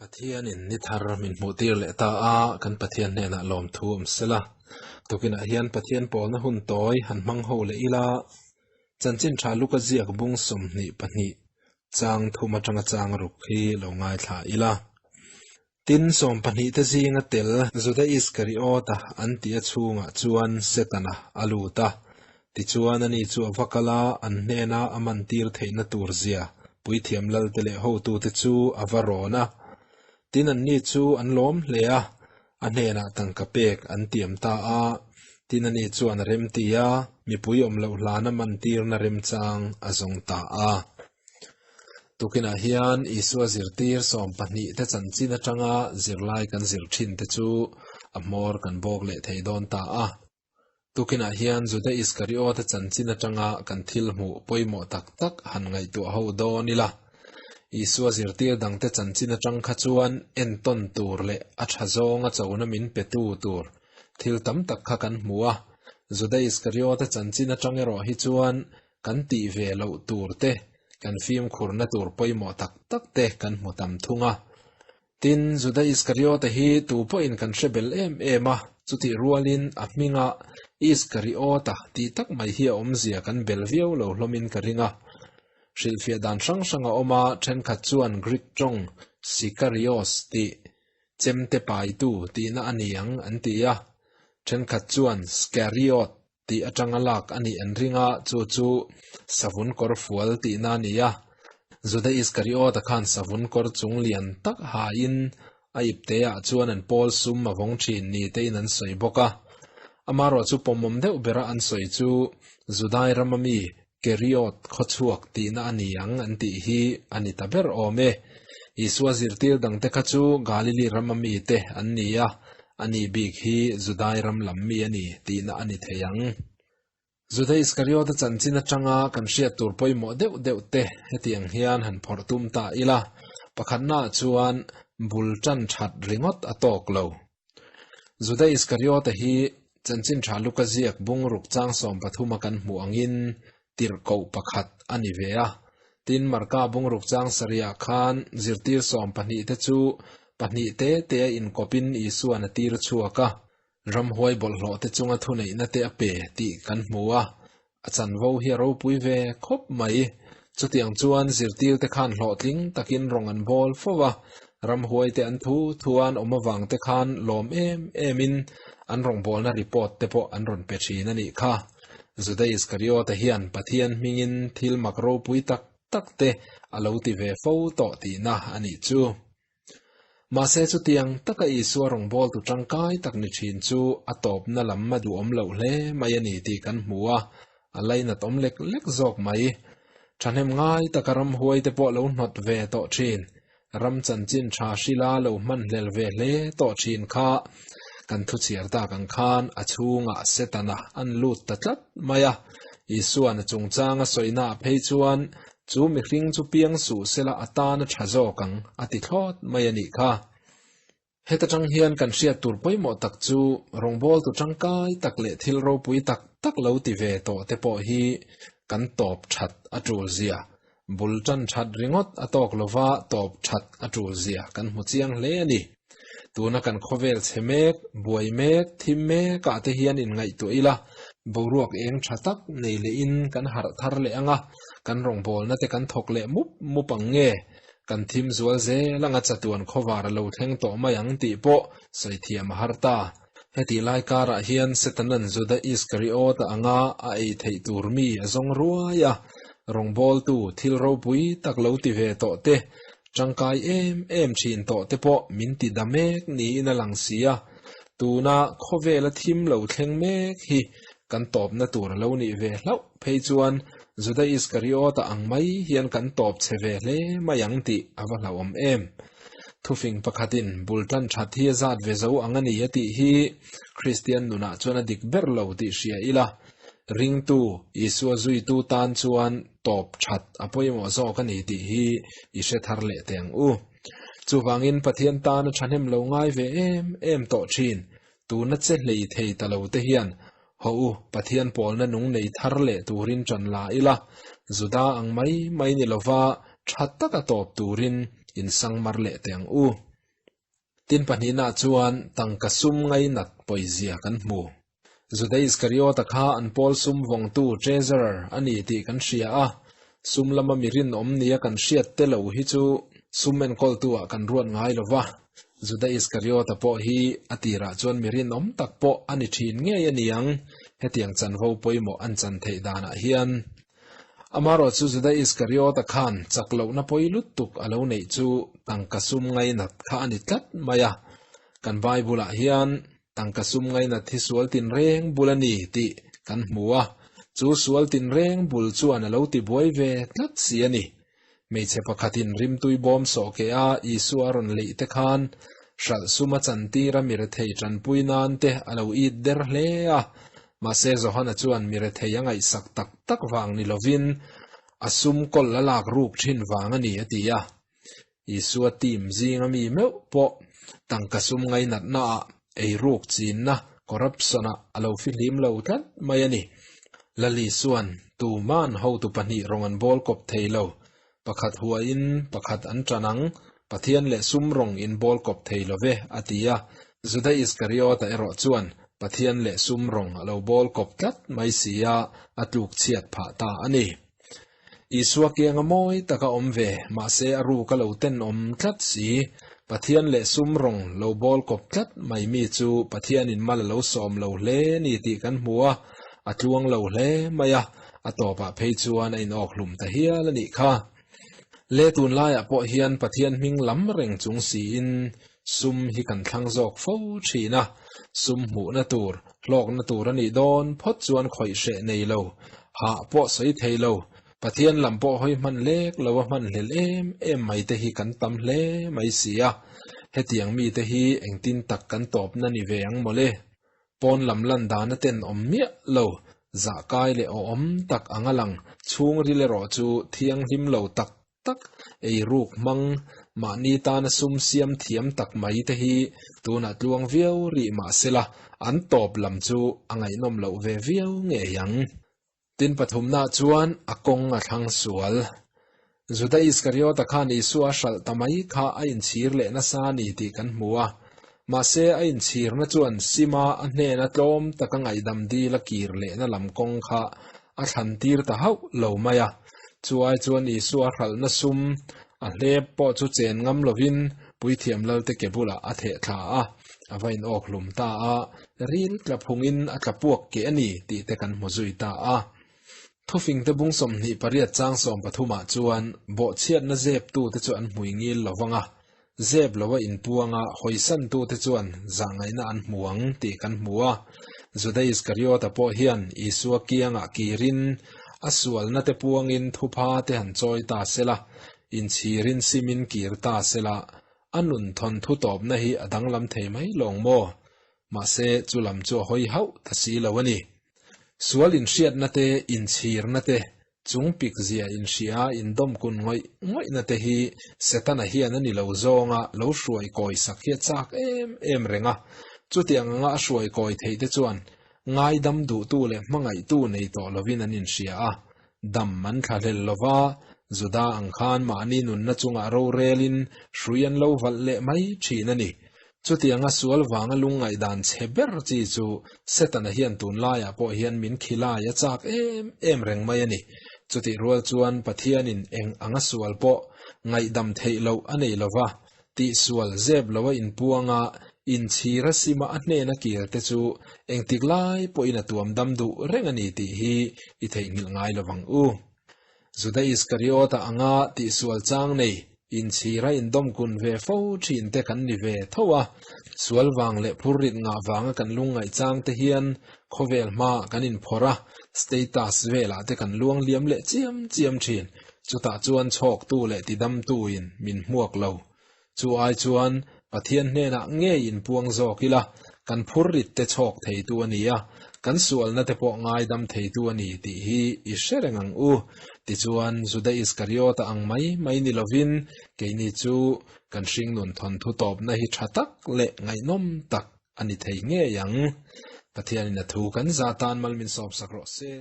Pathianin ni thar min hmuhtir leh ta a, kan Pathian hnenah lawmthu awm sela. Tukinah hian Pathian pawlna hun tawi han hmang ho leh ila, Chanchin Tha Luka ziak bung 22 chang thum atanga chang ruk hi lo ngaithla ila. Tin, 12 te zinga tel Juda Iskariota an tih a chhungah chuan Setana a lut a. Tichuan ani chu a va kal a, an hnena a mantir theihna tur zia puithiam lalte leh hotute chu a va rawn a. Tin, anni chu an lawm hle a, a hnenah tangka pek an tiam ta a. Tin, ani chuan a remti a, mipui awm loh hlana mantirna remchang a zawng ta a. Tukinah hian Isua zirtir 12 te chanchin atanga zirlai kan zir thin te chu a hmawr kan bawk leh thei dawn ta a. Tukinah hian Juda Iskariota chanchin atanga kan thil hmuh pawimawh tak tak han ngaihtuah ho dawn ila. Isua zirtir dangte chanchin atang kha chuan entawn tur leh a tha zawnga chona min petu tur thil tam tak kha kan hmu a. Juda Iskariota chanchin atang erawh hi chuan kan tih ve loh tur te, kan fimkhurna tur pawimawh tak tak te kan hmu tam thung a. Tin, Juda Iskariota hi tu pawhin kan hre bel em em a, chutih rualin a hminga Iskariota tih tak mai hi a awmzia kan bel viau lo hlawmin ka ring a. Hrilhfiah dan hrang hrang a awm a, thenkhat chuan Greek tawng Sikarios tih chemte paitu tihna a ni ang an ti a, thenkhat chuan Skariot tih atanga lak a nih an ring a, chu chu savun kawr fual tihna a ni a. Juda Iskariota khan savun kawr chung lian tak hain a ipteah chuan an pawl sum a vawng thin ni tein an sawi bawk a. Amaherawh chu pawmawm deuh bera an sawi chu Judai rama mi Keriot khawchhuak tihna a ni ang an tih hi a ni ta ber awm e. Isua zirtir dangte kha chu Galili rama mite an ni a, ani bik hi Judai ram lam mi a ni tihna a ni thei ang. Juda Iskariota chanchin atanga kan hriat tur pawimawh deuh deuh te hetiang hian han phawrh tum ta ila, pakhatnaah chuan bul tan that ringawt a tawk lo. Juda Iskariota hi Chanchin Tha Luka ziak bungruk chang 13 a kan hmuh angin tirhkoh pakhat a ni ve a. Tin, Marka bungruk chang sarihah khan zirtir 12 te chu pahnih te te a inkawpin Isua'n a tir chhuak a, ramhuai bawlhhlawh te chunga thuneihna te a pe tih kan hmu a. A chanvo hi a ropui ve khawp mai. Chutiang chuan zirtir te khan hlawhtling takin rawng an bawl fo a, ramhuai te an thu thuan awm avang te khan lawm em emin an rawngbawlna report te pawh an rawn pe thin a nih kha. Juda Iskariota hian Pathian hmingin thil mak ropui tak tak te a lo ti ve fo tawh tihna a nih chu. Mahse chutiang taka Isua rawngbawltu tangkai tak ni thin chu a tawpna lam a duhawm loh hle mai a ni tih kan hmu a, a lainat awm lek lek zawk mai. Thahnem ngai taka ramhuai te pawh lo hnawt ve tawh thin, ram chanchin tha hrila lo hmanhlel ve hle tawh thin kha kan thuchhiar tak ang khan a chhungah Setana an lut ta tlat mai a. Isua'n a chungchang a sawinaah phei chuan Chu mihring chu piang suh sela a tan a tha zawk ang, a ti thlawt mai a nih kha. Heta tang hian kan hriat tur pawimawh tak chu rawngbawltu tangkai tak leh thil ropui tak tak lo ti ve tawh te pawh hi kan tawp that a tul zia, bul tan that ringawt a tawk lova tawp that a tul zia kan hmu chiang hle a ni. Tuna kan khawvel chhe mek, buai mek, thim mekah te hian inngaihtuah ila, boruak eng tha tak nei lehin kan harh thar leh ang a, kan rawngbawlna te kan thawk leh mup mup ang nge, kan thim zual zel anga chatuan khawvar a lo thleng tawh mai ang tih pawh sawi thiam a har ta. Hetih lai karah hian Setanan Juda Iskariota anga a ei theih tur mi a zawng ruai a, rawngbawltu thil ropui tak lo ti ve tawh te, Tangkai em em thin tawh te pawh min ti da mek niin a lang si a, tuna khawvela thim lo thleng mek hi kan tawpna tur a lo nih ve hlauh phei chuan Juda Iskariota ang mai hian kan tawp chhe ve hle mai ang tih a va hlauhawm em. Thufing pakhatin bul tan that hi a zat ve zo ang a ni a tih hi Kristian nunah chuan a dik ber lo tih hria ila, ringtu Isua zuitu tan chuan tawp that a pawimawh zawk a ni tih hi i hre thar leh teh ang u. Chuvangin Pathian tana thahnem lo ngai ve em em tawh thin, tuna che hlei thei ta lo te hian haw u Pathian pawlna nung nei thar leh turin tan la ila, Juda ang mai mai ni lova tha taka tawp turin insangmar leh teh ang u. Tin pahnihnaah chuan tangka sum ngainat pawizia kan hmu. Juda Iskariota kha an pawl sum vawngtu, treasurer, a ni tih kan hria a, sum lama mi rinawm nia kan hriat te lo hi chu sum enkawltu-ah kan ruat ngai lo va. Juda Iskariota pawh hi a tirah chuan mi rinawm tak pawh a ni thin ngei a ni ang, hetiang chanvo pawimawh an chan theih danah hian. Amaherawh chu Juda Iskariota khan chak lohna pawi lutuk a lo neih chu tangka sum ngainat kha a ni tlat mai a. Kan Bible-ah hian tangka sum ngainat hi sual tinreng bul a ni tih kan hmu a, chu sual tinreng bul chuan a lo tibuai ve tlat si a ni. Hmeichhe pakhatin rimtui bawm sawh keh a Isua a rawn leih te khan hralh sum a chantir a mirethei tanpui nan te a lo it der hle a. Mahse Johana chuan mirethei a ngaihsak tak tak vang ni lovin a sum kawl a lak ruk thin vang a ni a ti a. Isua team zinga mi meuh pawh tangka sum ngainatna ah eiruk chinna, corruption, ah a lo fihlim lo tlat mai a ni. Lali chuan tuman hotu pahnih rawng an bawl kawp thei lo, pakhat huain pakhat an tan ang, Pathian leh sum rawng in bawl kawp thei lo ve, a ti a. Juda Iskariota erawh chuan Pathian leh sum rawng a lo bawl kawp tlat mai si a, a tluk chhiat phah ta a ni. Isua kianga mawi taka awm ve, mahse a ruk a lo tenawm tlat si. Pathian leh sum rawng lo bawl kawp tlat mai mi chu Pathianin mal a lo sawm lo hle ni tih kan hmu a, a tluang lo hle mai a, a tawpah phei chuan a inawk hlum ta hial a nih kha. Le tunlaiah pawh hian Pathian hming lam reng chung siin sum hi kan thlang zawk fo thin a, sum hmuhna tur, hlawkna tur a nih dawn phawt chuan khawih hreh nei lo, hah pawh sawi thei lo, Pathian lam pawh hawi hman lek lo a hman hlel em em mai te hi kan tam hle mai si a, hetiang mite hi engtin tak kan tawpna ni ve ang mawle? Pawn lam lan dana ten awm miah lo, zahkai leh awhawm tak anga lang chhungril erawh chu thianghlim lo tak tak, eiruk hmang, mahni tana sum siam thiam tak mai te hi tunah tluang viau rih mah sela an tawp lam chu a ngaihnawm loh ve viau ngei ang. Tin pathumna chuan a kawng a thlang sual. Juda Iskariota khan Isua a hralh ta mai kha a inchhir leh nasa a ni tih kan hmu a. Mahse a inchhirna chuan Sima a hnena tlawm taka ngaihdam dil a kir lehna lam kawng kha a thlan tir ta hauh lo mai a. Chu ai chuan Isua hralhna sum a hlep pawh chu chen ngam lovin Puithiam Lalte ke bulah a theh thla a, a va inawk hlum ta a, ril tla phungin a tla puak keh a ni tih te kan hmu zui ta a. Thufingte bung 28 chang 30 ah chuan bawhchhiatna zeptute chu an hmui ngil lo vang a, zep loa inpuanga hawisantute chuan zahngaihna an hmu ang tih kan hmu a. Juda Iskariota pawh hian Isua kiangah kirin a sualnate puangin thupha te han chawi ta sela, Inchhirin simin kir ta sela, a nun thawnthu tawpna hi a danglam thei mai lawng maw? Mahse, chu lam chu a hawi hauh ta si lo a ni. Sual inhriatna te, inchhirna te, chung pik zia inhria indawmkun ngawih ngawihna te hi Setana hian a ni lo zawnga lo hruai kawi sak hi a chak em em reng a. Chutiang anga a hruai kawi theih te chuan ngaidam duhtu leh hmangaihtu nei tawh lovin an inhria a, Dam an thlahlel lo va, Juda ang khan mahni nunna chungah rorelin hrui an lo valh leh mai thin a ni. Chutianga sual vanga lungngaihdan chhe ber chi chu Setana hian tunlaiah pawh hian min khilai a chak em em reng mai a ni. Chutih rual chuan Pathianin eng anga sual pawh ngaihdam theih loh a nei lo va, Tihsual zep lo a inpuang a, inchhir a sima a hnena kir te chu engtik lai pawhin a tuam dam duh reng a ni tih hi i theihnghilh ngai lo vang u. Juda Iskariota anga tihsual chang nei, inchhir a indawmkun ve fo thin te kan ni ve tho a, sual vang leh phurrit ngah vanga kan lungngaih chang te hian khawvel hmaah kan inphawrh a, status velah te kan luang liam leh chiam chiam thin. Chutah chuan chhawktu leh tidamtuin min hmuak lo. Chu ai chuan Pathian hnenah ngei inpuang zawk ila, kan phurrit te chhawk theitu a ni a, kan sualna te pawh ngaidam theitu a ni tih hi i hre reng ang u. Tichuan, Juda Iskariota ang mai mai ni lovin keini chu kan hringnun thawnthu tawpna hi tha tak leh ngaihnawm tak a ni thei ngei ang. Pathianin a thu kan zah tan mal min sawmsak rawh se.